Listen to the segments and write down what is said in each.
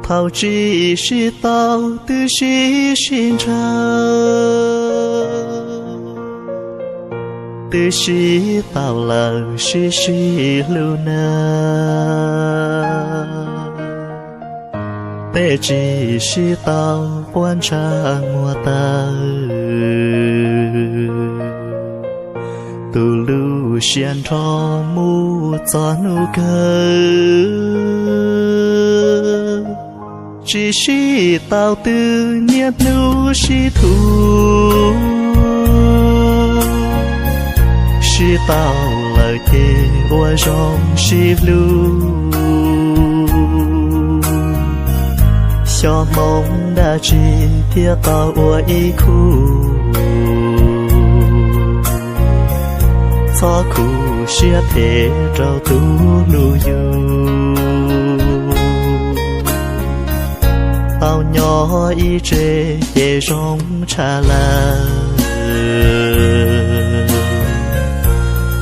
Tau tsis sib tau twb sib sib ntshaw, twb sib tau lawm sib sib hlub na. Peb tsis sib tau puab ntshaw muag taw, tu lub siab nrho mus txog hnub kawg. Tsis sib tau twb niaj hnub sib thum, sib tau lawm ces ua zoo sib hlub. Xyov hmoov dab tsi thiaj tau ua ib khub, txhob khuv siab phem rau tus hlub yus. Tau nyob ib tse ces zoo tshaj lawm,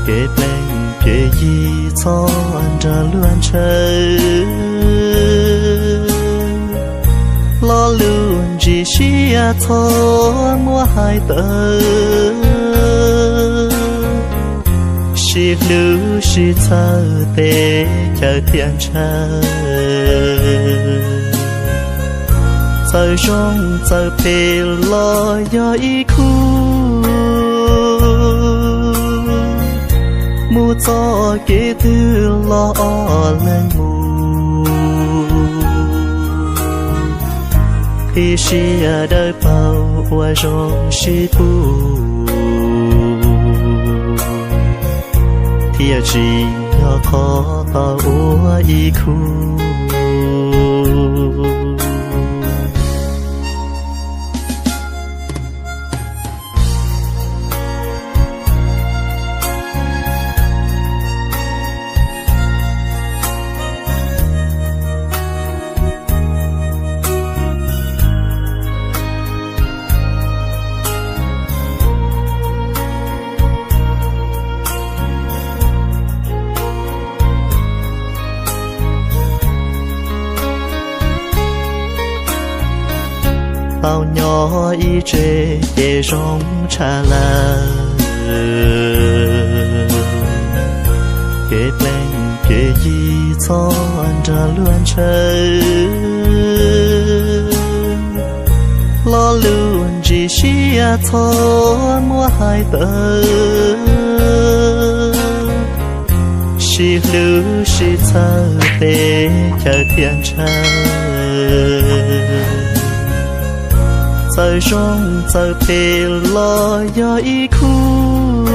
kev plees kev yi txhob nrog luag ntshaw. Lo lus ntsis siab txhob muab hais tawm, sib hlub sib txhawb teb chaws thiaj ntshaw. Txawm zoo txawm phem los yog ib khub, mus txoj kev twg los ob leeg mus. Qhib siab dawb paug ua zoo sib pub, thiaj tsis yog qhov tau ua ib khub. Tau nyob ib tse ces zoo tshaj lawm, kev plees kev yi txhob nrog luag ntshaw. Lo lus ntsis siab txhob muab hais tawm, sib hlub sib txhawb teb chaws thiaj ntshaw. Txawm zoo txawm phem los yog ib khub,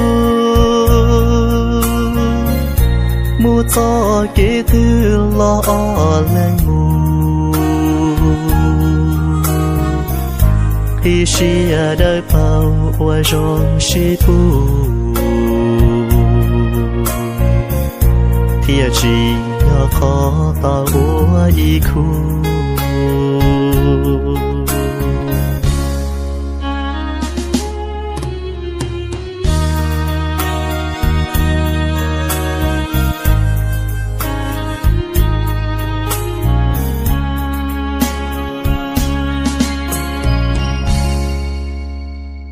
mus txoj kev twg los ob leeg mus. Qhib siab dawb paug ua zoo sib pub, thiaj tsis yog qhov tau ua ib khub.